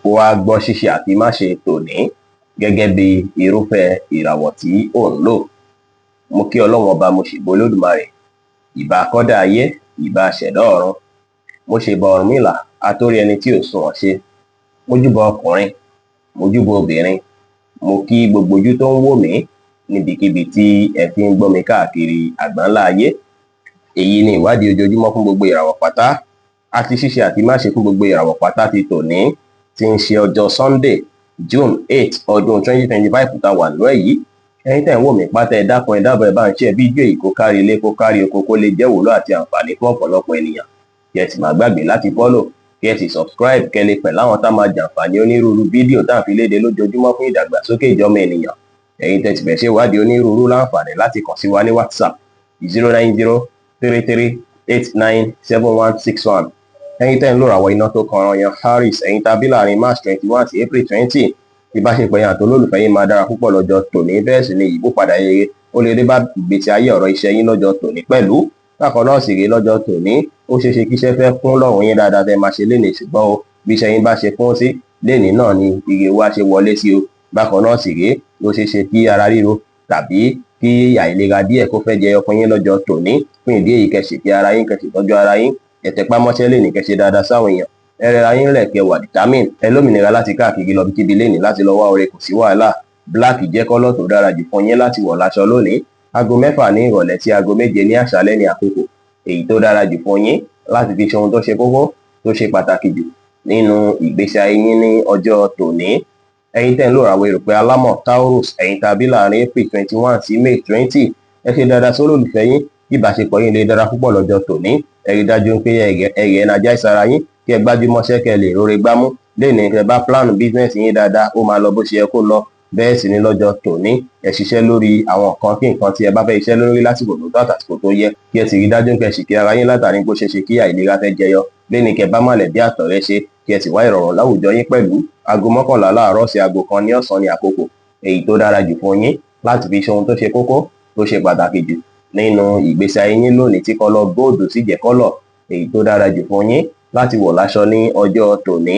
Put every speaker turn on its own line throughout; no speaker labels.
Kó wá gbọ́ ṣíṣe àti máṣe tòní gẹ́gẹ́ bí irúfẹ́ ìràwọ̀ tí ò ń lò. Mo kí Ọlọ́run Ọba, mo ṣèbà Olódùmarè, ìbà akọ́dá ayé, ìbà aṣẹ̀dá ọ̀run. Mo ṣèbà Ọ̀rúnmìlà, atórí ẹni tí ò sunwọ̀n ṣe. Mojúbà ọkùnrin, mojúbà obìnrin, mo kí gbogbo ojú tó ń wò mí níbikíbi tí ẹ ti ń gbọ́ mi káàkiri àgbáńlá ayé. Èyí ni ìwádìí ojoojúmọ́ fún gbogbo ìràwọ̀ pátá àti ṣíṣe àti máṣe fún gbogbo ìràwọ̀ pátá ti tòní, tí ń ṣe ọjọ́ Sunday, June 8, ọdún 2025 tá a wà nínú ẹ̀ yìí. Ẹ̀yin tẹ́ ń wò mí pátá, ẹ dákun, ẹ dábọ̀, ẹ bá ń ṣe fídíò yìí kó kárí ilé, kó kárí oko, kó lè jẹ́ wúlò àti àǹfààní fún ọ̀pọ̀lọpọ̀ ènìyàn. Kí ẹ sì má gbàgbé láti follow, kí ẹ sì subscribe, kẹ́ lè pẹ̀lú àwọn tá máa jàǹfààní onírúurú fídíò tá à ń fi léde lójoojúmọ́ fún ìdàgbàsókè ìjọmọ ènìyàn. Ẹ̀yin tẹ́ ti fẹ́ ṣe ìwádìí onírúurú, láǹfààní láti kàn sí wa ní WhatsApp, 09033897161. Ẹ̀yin tẹ́ ń lò ràwọ̀ iná tó kan yan Aries, ẹ̀yin tàbí láàrin March 21 sí April 20, ìbáṣepọ̀ yẹn àti olólùfẹ́ yín máa dára púpọ̀ lọ́jọ́ tòní. Bẹ́ẹ̀ sì ni ìyípadà rere ó lè dé bá ìgbésí ayé ọ̀rọ̀ iṣẹ́ yín lọ́jọ́ tòní pẹ̀lú. Bákan náà sì rí, lọ́jọ́ tòní, ó ṣeé ṣe kí iṣẹ́ fẹ́ kún lọ́rùn yín dáadáa tẹ́ máa ṣe lénìí, ṣùgbọ́n o bí iṣẹ́ yín bá ṣe kún sí lénìí náà ni ire wa ṣe wọlé sí o. Bákan náà sì rí, ó ṣeé ṣe kí ara ríro tàbí kí àìlera díẹ̀ kó fẹ́ jẹyọ fún yín lọ́jọ́ tòní. Fún ìdí èyí, kẹ́ ṣèkẹ́ ara yín, kẹ́ ṣètọ́jú ara yín, ẹ tẹpá mọ́ṣẹ́ lénìí, kẹ́ ṣe dáadáa sáwọn èèyàn, ẹ rẹra yín lẹ̀, kẹ́ wà determine. Ẹ lómìnira láti káàkiri lọ bíkíbi lénìí láti lọ wá oore, kò sí wàhálà. Black jẹ́ colour tó dára jù fún yín láti wọ̀ láṣọ lónìí. Aago 6 ní ìrọ̀lẹ́ sí aago 7 ní àṣálẹ́ ní àkókò èyí tó dára jù fún yín láti fi ṣe ohun tó ṣe kókó, tó ṣe pàtàkì jù nínú ìgbésí ayé yín ní ọjọ́ tòní. Ẹ̀yin tẹ́ ń lò ràwọ̀ erùpẹ̀ alámọ̀ Taurus, ẹ̀yin tàbí láàrin April 21 sí May 20, ẹ ṣe dáadáa sólólùfẹ́ yín kí ìbáṣepọ̀ yín lè dára púpọ̀ lọ́jọ́ tòní. Ẹ rí dájú pé ẹ energize ara yín, kí ẹ gbájúmọ́ṣẹ́, kẹ́ lè róore gbámú lénìí. Kẹ́ bá plan business yín dáadáa, ó máa lọ bó ṣe yẹ kó lọ. Bẹ́ẹ̀ sì ni lọ́jọ́ tòní, ẹ ṣiṣẹ́ lórí àwọn nǹkan kí nǹkan tí ẹ bá fẹ́ iṣẹ́ lórí lásìkò tó tọ́ àtàsìkò tó yẹ, kí ẹ sì rí dájú pé ẹ sì kí ara yín látàrí bó ṣe ṣe kí àìlera fẹ́ jẹyọ lénìí. Kẹ́ bá mọ̀lẹ́bí àtọ̀rẹ́ ṣe, kí ẹ sì wá ìrọ̀rùn láwùjọ yín pẹ̀lú. Aago 11 láàárọ̀ sí aago 1 ní ọ̀sán ní àkókò èyí tó dára jù fún yín láti fi ṣe ohun tó ṣe kókó, tó ṣe pàtàkì jù nínú ìgbésí ayé yín lónìí, tí colour gold sì jẹ́ colour èyí tó dára jù fún yín láti wọ̀ láṣọ ní ọjọ́ tòní.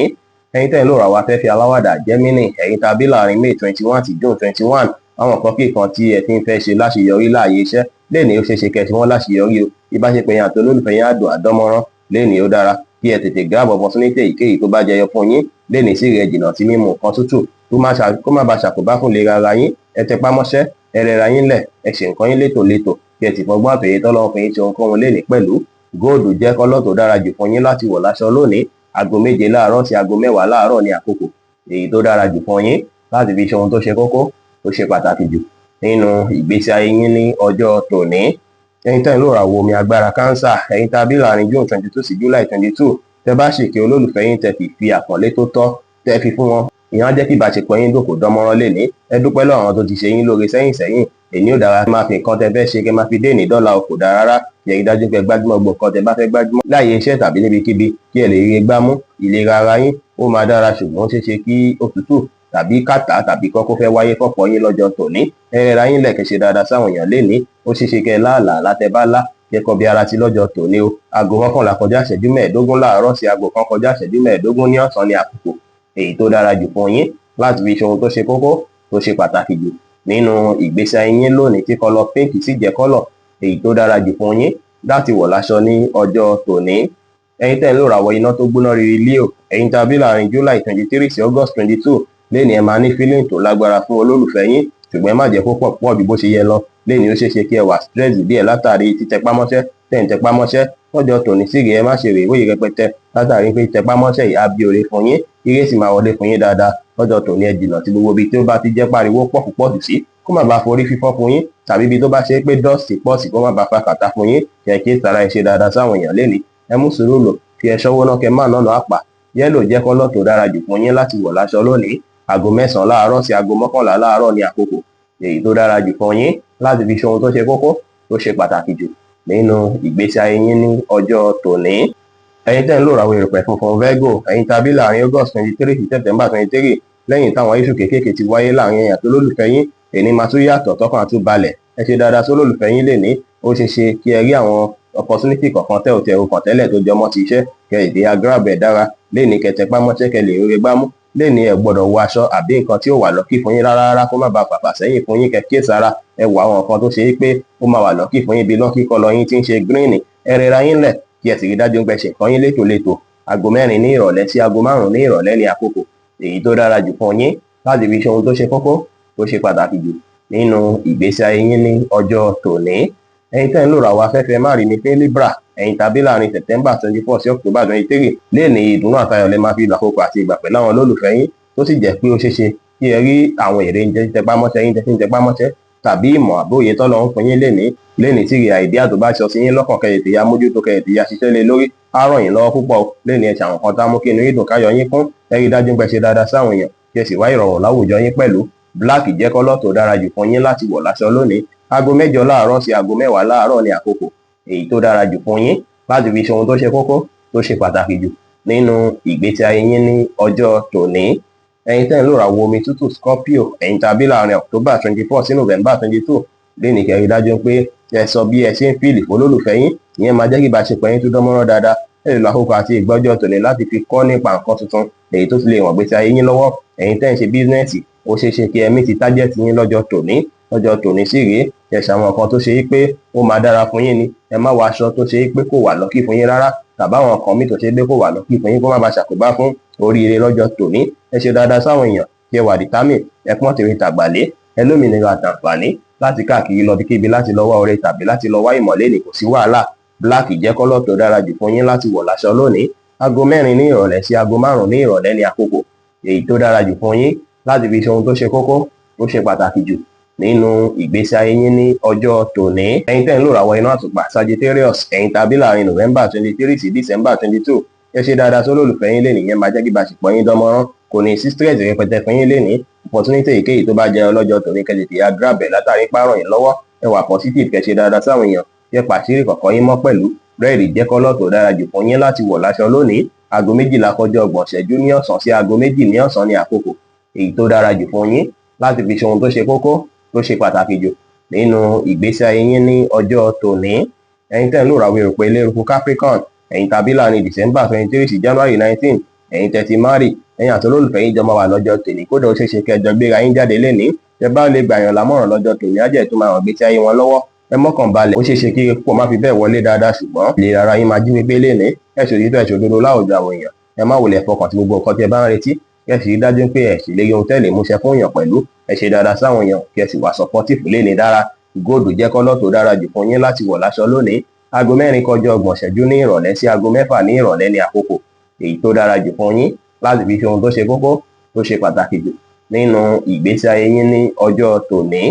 Ẹ̀yin tẹ́ ń lò ràwọ̀ afẹ́fẹ́ aláwàdà Gemini, ẹ̀yin tàbí láàrin May 21 sí June 21, àwọn nǹkan kíkan tí ẹ ti ń fẹ́ ṣe láṣeyọrí láàyè iṣẹ́ lénìí, ó ṣeé ṣe kẹ́ ṣe wọ́n láṣeyọrí o. Ìbáṣepọ̀ yẹn àti olólùfẹ́ yẹn á dùn àdánmọ́rán lénìí. Ó dára kí ẹ tètè grab opportunity èyíkéyìí tó bá jẹyọ fún yín lénìí. Sí rẹ̀ jìnnà sí mímu nǹkan tútù, kó má bàa ṣàkóbá fún ìlera ara yín. Ẹ tẹpá mọ́ṣẹ́, ẹ rẹra yín lẹ̀, ẹ ṣe nǹkan yín létòlétò, kí ẹ sì fọgbọ́n àtòyè tọ́lọ́run fún yín ṣe ohunkóhun lénìí pẹ̀lú. Gold jẹ́ colour tó dára jù fún yín láti wọ̀ láṣọ lónìí. Aago 7 láàárọ̀ sí aago 10 láàárọ̀ ní àkókò èyí tó dára jù fún yín láti fi ṣe ohun tó ṣe kókó, tó ṣe pàtàkì jù nínú ìgbésí ayé yín ní ọjọ́ tòní. Ẹ̀yin tẹ́ ń lò ràwọ̀ omi agbára Cancer, ẹ̀yin tàbí láàrin June 22 sí July 22, tẹ́ bá ṣèké olólùfẹ́ yín, tẹ́ fi fi àpọ́nlé tó tọ́ tẹ́ fi fún wọn, ìyẹn á jẹ́ kí ìbáṣepọ̀ yín dùn kó dánmọ́rán lénìí. Ẹ dúpẹ́ lọ́wọ́ àwọn tó ti ṣe yín lóore sẹ́yìn sẹ́yìn. Èní ò dára máa fi nǹkan tẹ́ fẹ́ ṣe kẹ́ máa fi dé ní dọ́là o, kò dára rárá. Kí ẹ rí dájú pé ẹ gbájúmọ́ gbogbo nǹkan tẹ́ bá fẹ́ gbájúmọ́ láàyè iṣẹ́ tàbí níbikíbi, kí ẹ lè rí gbámú. Ìlera ara yín ó máa dára, ṣùgbọ́n ó ṣeé ṣe kí òtútù tàbí kàtá tàbí kọ́kọ́ fẹ́ wáyé fọ́pọ̀ yín lọ́jọ́ tòní. Ẹ rẹra yín lẹ̀, kẹ́ ṣe dáadáa sáwọn èèyàn lénìí. Ó ṣeé ṣe kẹ́ láàlà látẹ bá lá kẹ́kọ̀ọ́ bí ara ti lọ́jọ́ tòní o. Aago 11 kọjá ìṣẹ́jú 15 láàárọ̀ sí aago 1 kọjá ìṣẹ́jú 15 ní ọ̀sán ní àkókò èyí tó dára jù fún yín láti fi ṣe ohun tó ṣe kókó, tó ṣe pàtàkì jù nínú ìgbésí ayé yín lónìí, tí colour pink sì jẹ́ colour èyí tó dára jù fún yín láti wọ̀ láṣọ ní ọjọ́ tòní. Ẹ̀yin tẹ́ ń lò ràwọ̀ iná tó gbóná riri Leo, ẹ̀yin tàbí láàrin July 23 sí August 22, lénìí ẹ máa ní feeling tó lágbára fún olólùfẹ́ yín, ṣùgbọ́n ẹ má jẹ́ kó pọ̀ púpọ̀ ju bó ṣe yẹ lọ. Lénìí, ó ṣeé ṣe kí ẹ wà stress díẹ̀ látàrí títẹpámọ́ṣẹ́ tẹ̀ ń tẹpámọ́ṣẹ́ lọ́jọ́ tòní. Sí rèé, ẹ má ṣe rèé wòye rẹpẹtẹ látàrí pé tẹpámọ́ṣẹ́ yìí á bí oore fún yín, ire sì máa wọlé fún yín dáadáa lọ́jọ́ tòní. Ẹ jìnnà sí gbogbo ibi tí ó bá ti jẹ́ pariwo pọ̀ púpọ̀ jù sí, kó má bàa forí fífọ́ fún yín, tàbí ibi tó bá ṣe pé dust pọ̀ sí, kó má bàa fa kàtá fún yín. Kí ẹ kí sara ẹ ṣe dáadáa sáwọn èèyàn lénìí. Ẹ mú sùúrù lò, kí ẹ ṣọ́wó náà, kẹ má nànà àpà. Yellow jẹ́ colour tó dára jù fún yín láti wọ̀ láṣọ lónìí. Aago 9 láàárọ̀ sí aago 11 láàárọ̀ ní àkókò èyí tó dára jù fún yín láti fi ṣe ohun tó ṣe kókó, tó ṣe pàtàkì jù nínú ìgbésí ayé yín ní ọjọ́ tòní. Ẹ̀yin tẹ́ ń lò ràwọ̀ erùpẹ̀ funfun Virgo, ẹ̀yin tàbí láàrin August 23 sí September 23, lẹ́yìn táwọn issue kéékèèké ti wáyé láàrin ẹ̀yin àti olólùfẹ́ yín, èní máa tún yàtọ̀, tọkàn àtún balẹ̀. Ẹ ṣe dáadáa sólólùfẹ́ yín lénìí. Ó ṣeé ṣe kí ẹ rí àwọn opportunity kọ̀ọ̀kan tẹ́ ò tẹ́ ò kàn tẹ́lẹ̀ tó jọmọ́ ti iṣẹ́, kẹ́ ìdí agrab ẹ̀ dára lénìí. Kẹ́ tẹpá mọ́ṣẹ́, kẹ́ lè rí gbámú. Lẹ́ni, ẹ gbọ́dọ̀ wọ aṣọ àbí nǹkan tí ó wà lucky fún yín rárá rárá, kó má bàa pàpà sẹ́yìn fún yín. Kẹ́ kíyèsára, ẹ wọ àwọn nǹkan tó ṣe é pé ó máa wà lucky fún yín, bí lucky colour yín tí ń ṣe green. Ẹ rẹra yín lẹ̀, kí ẹ sì rí dájú pé ṣe nǹkan yín létòlétò. Aago 4 ní ìrọ̀lẹ́ sí aago 5 ní ìrọ̀lẹ́ ní àkókò èyí tó dára jù fún yín láti fi ṣe ohun tó ṣe kókó, tó ṣe pàtàkì jù nínú ìgbésí ayé yín ní ọjọ́ tòní. Ẹ̀yin tẹ́ ń lò ràwọ̀ afẹ́fẹ́ má rí mi pé Libra, ẹ̀yin tàbí láàrin September 24 sí October 23, léèní, ìdùnnú àtayọ̀ lè máa fi lò àkókò àti ìgbà pẹ̀lú àwọn olólùfẹ́ yín, tó sì jẹ́ pé ó ṣeéṣe kí ẹ rí àwọn èrè ń tẹpámọ́ṣẹ́ yín tẹ́ ń tẹpámọ́ṣẹ́ tàbí ìmọ̀ àbóyè tọ́lọ́ ń fún yín lénìí. Lénìí tí idea tó bá sọ sí yín lọ́kàn, kẹ́ tètè ya mójútó, kẹ́ tètè ya ṣiṣẹ́ lé lórí, á ràn yín lọ́wọ́ púpọ̀. Lénìí, ẹ ṣàwọn kan tá mú kí inú yín dùn, káyọ̀ yín kún. Ẹ rí dájú pé ṣe dáadáa sáwọn èèyàn, kí ẹ sì wá ìrọ̀rùn láwùjọ yín pẹ̀lú. Black jẹ́ colour tó dára jù fún yín láti wọ̀ láṣọ lónìí. Aago 8 láàárọ̀ sí aago 10 láàárọ̀ ní àkókò èyí tó dára jù fún yín láti fi ṣe ohun tó ṣe kókó, tó ṣe pàtàkì jù nínú ìgbésí ayé yín ní ọjọ́ tòní. Ẹ̀yin tẹ́ ń lò ràwọ̀ omi tútù Scorpio, ẹ̀yin tàbí láàrin October 24 sí November 22, lẹ́nìí, kẹ́ rí dájú pé ẹ sọ bí ẹ ṣe ń feel fólólùfẹ́ yín. Ìyẹn máa jẹ́ kí ìbáṣepọ̀ yín tó dán mọ́rán dáadáa. Ẹ lè lo àkókò àti ìgbọ́jọ́ tòní láti fi kọ́ nípa nǹkan tuntun èyí tó ti lè ràn gbèsè ayé yín lọ́wọ́. Ẹ̀yin tẹ́ ń ṣe business, ó ṣeé ṣe kí ẹ meet target yín lọ́jọ́ tòní. Lọ́jọ́ tòní sì rèé, ẹ ṣàwọn nǹkan tó ṣe é pé ó máa dára fún yín ni. Ẹ má wọ aṣọ tó ṣe é pé kò wà lucky fún yín rárá, tàbí àwọn nǹkan míì tó ṣe é pé kò wà lucky fún yín, kó má bàa ṣàkóbá fún oríire lọ́jọ́ tòní. Ẹ ṣe dáadáa sáwọn èèyàn, kí ẹ wà determined, ẹ pọ́n tèrè tàgbàlé, ẹ lómìnira àtàǹfààní láti káàkiri lọ bíkíbi láti lọ wá oore tàbí láti lọ wá ìmọ̀lé ní, kò sí wàhálà. Black jẹ́ colour tó dára jù fún yín láti wọ̀ láṣọ lónìí. Aago 4 ní ìrọ̀lẹ́ sí aago 5 ní ìrọ̀lẹ́ ní àkókò èyí tó dára jù fún yín láti fi ṣe ohun tó ṣe kókó, tó ṣe pàtàkì jù nínú ìgbésí ayé yín ní ọjọ́ tòní. Ẹ̀yin tẹ́ ń lò ràwọ̀ iná àtùpà Sagittarius, ẹ̀yin tàbí láàrin November 23 sí December 22, ẹ ṣe dáadáa sólólùfẹ́ yín lénìí. Yẹn máa jẹ́ kí ìbáṣepọ̀ yín dán mọ́rán, kò ní sí stress rẹpẹtẹ fún yín lénìí. Opportunity èyíkéyìí tó bá jẹ́ ọlọ́jọ́ tòní, kẹ́ tètè ya grab ẹ̀ látàrí párọ̀ yín lọ́wọ́. Ẹ wà positive, kẹ́ ṣe dáadáa sáwọn èèyàn, kẹ́ pàṣírí kọ̀ọ̀kan yín mọ́ pẹ̀lú. Red jẹ́ colour tó dára jù fún yín láti wọ̀ láṣọ lónìí. Aago 12 kọjá 30 ìṣẹ́jú ní ọ̀sán sí aago 2 ní ọ̀sán ní àkókò èyí tó dára jù fún yín láti fi ṣe ohun tó ṣe kókó, tó ṣe pàtàkì jù nínú ìgbésí ayé yín ní ọjọ́ tòní. Ẹ̀yin tẹ́ ń lò ràwọ̀ erùpẹ̀ eléruku Capricorn, ẹ̀yin tàbí láàrin December 23 sí January 19, ẹ̀yin tẹ́ ti marry, ẹ̀yin àti olólùfẹ́ yín jọ máa wà lọ́jọ́ tòní. Kódà ó ṣeé ṣe kẹjọ gbéra yín jáde lénìí. Tẹ́ bá lè gbà yàn lámọ̀ràn lọ́jọ́ tòní, á jẹ́ tó máa ràn gbésí ayé wọn lọ́wọ́. Ẹ mọ́kàn balẹ̀, ó ṣeé ṣe kí púpọ̀ má fi bẹ́ẹ̀ wọlé dáadáa, ṣùgbọ́n ìlera ara yín máa jí pépé lénìí. Ẹ ṣòtítọ́, ẹ ṣòdodo láwùjọ àwọn èèyàn. Ẹ má wulẹ̀ fọkàn sí gbogbo nǹkan tí ẹ bá ń retí, kí ẹ sì rí dájú pé ẹ ṣèlérí ohun tẹ́ lè múṣẹ fún èèyàn pẹ̀lú. Ẹ ṣe dáadáa sáwọn èèyàn, kí ẹ sì wà supportive lénìí dára. Gold jẹ́ colour tó dára jù fún yín láti wọ̀ láṣọ lónìí. Aago 4 kọjá 30 ìṣẹ́jú ní ìrọ̀lẹ́ sí aago 6 ní ìrọ̀lẹ́ ní àkókò èyí tó dára jù fún yín láti fi ṣe ohun tó ṣe kókó, tó ṣe pàtàkì jù nínú ìgbésí ayé yín ní ọjọ́ tòní.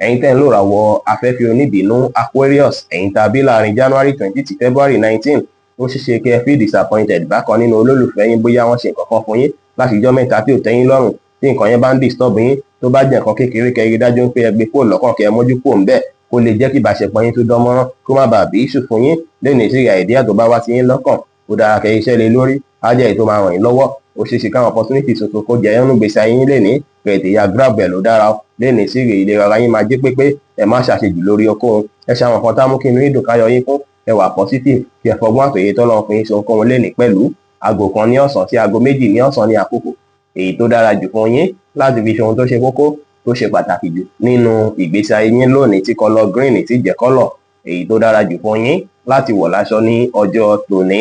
Ẹ̀yin tẹ́ ń lò ràwọ̀ afẹ́fẹ́ oníbínú Aquarius, ẹ̀yin tàbí láàrin January 20 sí February 19, ó ṣeéṣe kí ẹ feel disappointed bákan nínú olólùfẹ́ yín, bóyá wọ́n ṣe nǹkan kan fún yín láti ijọ́ mẹ́ta tí ò tẹ́ yín lọ́rùn. Tí nǹkan yẹn bá ń disturb yín, tó bá jẹ́ nǹkan kékeré, kẹ́ rí dájú pé ẹ gbé kúrò lọ́kàn, kẹ́ ẹ mójú kúrò ńbẹ̀, kó lè jẹ́ kí ìbáṣepọ̀ yín tó dán mọ́rán, kó má bàa bí issue fún yín. Lẹ́nu sí idea tó bá wá sí yín lọ́kàn, ó dára kẹ́ iṣẹ́ lé lórí, á jẹ́ èyí tó máa ràn yín lọ́wọ́. Ó ṣeé ṣe káwọn opportunity tuntun kó jẹ nínú gbèsè ayé yín lénìí, kẹ́ ya grab ẹ̀ ló dára. Lénìí sí ìlera ara yín máa jí pépé. Ẹ má ṣàṣejù lórí ohunkóhun. Ẹ ṣe àwọn nǹkan tá mú kí inú yín dùn, káyọ̀ yín kún. Ẹ wà positive, kí ẹ fọgbọ́n àtòyè tọ́lọ́run fún yín ṣe ohunkóhun lénìí pẹ̀lú. Aago 1 ní ọ̀sán sí aago 2 ní ọ̀sán ní àkókò èyí tó dára jù fún yín láti fi ṣe ohun tó ṣe kókó, tó ṣe pàtàkì jù nínú ìgbésí ayé yín lónìí, tí colour green tí jẹ́ colour èyí tó dára jù fún yín láti wọ̀ láṣọ ní ọjọ́ tòní.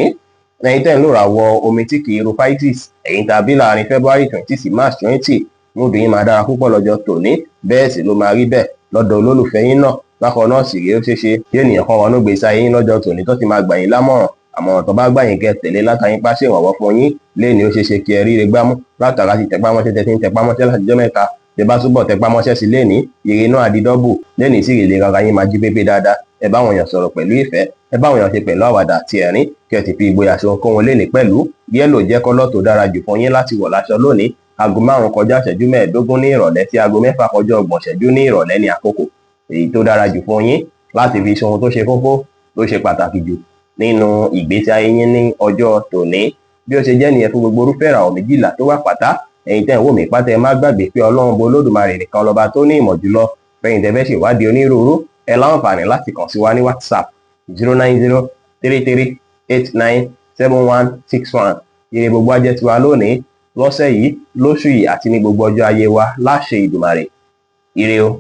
Ẹ̀yin tẹ́ ń lò ràwọ̀ omi tí kì í ru Pisces, ẹ̀yin tàbí láàrin February 20 sí March 20, mood yín máa dára púpọ̀ lọ́jọ́ tòní. Bẹ́ẹ̀ sì ló máa rí bẹ́ẹ̀ lọ́dọ̀ olólùfẹ́ yín náà. Bákan náà sì rí, ó ṣeé ṣe kí ènìyàn kan wọnú gbèsè ayé yín lọ́jọ́ tòní tó ti máa gbà yín lámọ̀ràn. Àmọ̀ràn tó bá gbà yín, kẹ́ tẹ̀lé látàyín pàṣẹ ìrànwọ́ fún yín léni. Ó ṣeé ṣe kí ẹ ríre gbámú látara ti tẹpámọ́ṣẹ́ tẹ́ ti ń tẹpámọ́ṣẹ́ látijọ́ mẹ́ta. Tẹ́ bá túbọ̀ tẹpámọ́ṣẹ́ sí léni, ire náà á di double. Léni sì, ìlera ara yín máa jí pépé dáadáa. Ẹ bá àwọn èèyàn sọ̀rọ̀ pẹ̀lú ìfẹ́, ẹ bá àwọn èèyàn ṣe pẹ̀lú àwàdà àti ẹ̀rín, kí ẹ sì fi ìgboyà ṣe ohunkóhun léni pẹ̀lú. Yellow jẹ́ colour tó dára jù fún yín láti wọ̀ láṣọ lónìí. Aago 5 kọjá ìṣẹ́jú 15 ní ìrọ̀lẹ́ sí aago 6 kọjá 30 ìṣẹ́jú ní ìrọ̀lẹ́ ní àkókò èyí tó dára jù fún yín láti fi ṣe ohun tó ṣe kókó, tó ṣe pàtàkì jù nínú ìgbésí ayé yín ní ọjọ́ tòní. Bí ó ṣe jẹ́ nìyẹn fún gbogbo irúfẹ́ ìràwọ̀ 12 tó wà pátá. Ẹ̀yin tẹ́ ń wò mí pátá, ẹ má gbàgbé pé Ọlọ́run bo Olódùmarè nìkan lọ́ba tó ní ìmọ̀ jùlọ. Fẹ̀yìn tẹ́ fẹ́ ṣèwádìí onírúurú, ẹ láǹfààní láti kàn sí wa ní WhatsApp 09033897161. Ire gbogbo á jẹ́ tiwa lónìí. Lọ́sẹ̀ yìí, lóṣù yìí àti ní gbogbo ọjọ́ ayé wa láṣẹ Ìdùmarè. Ire o.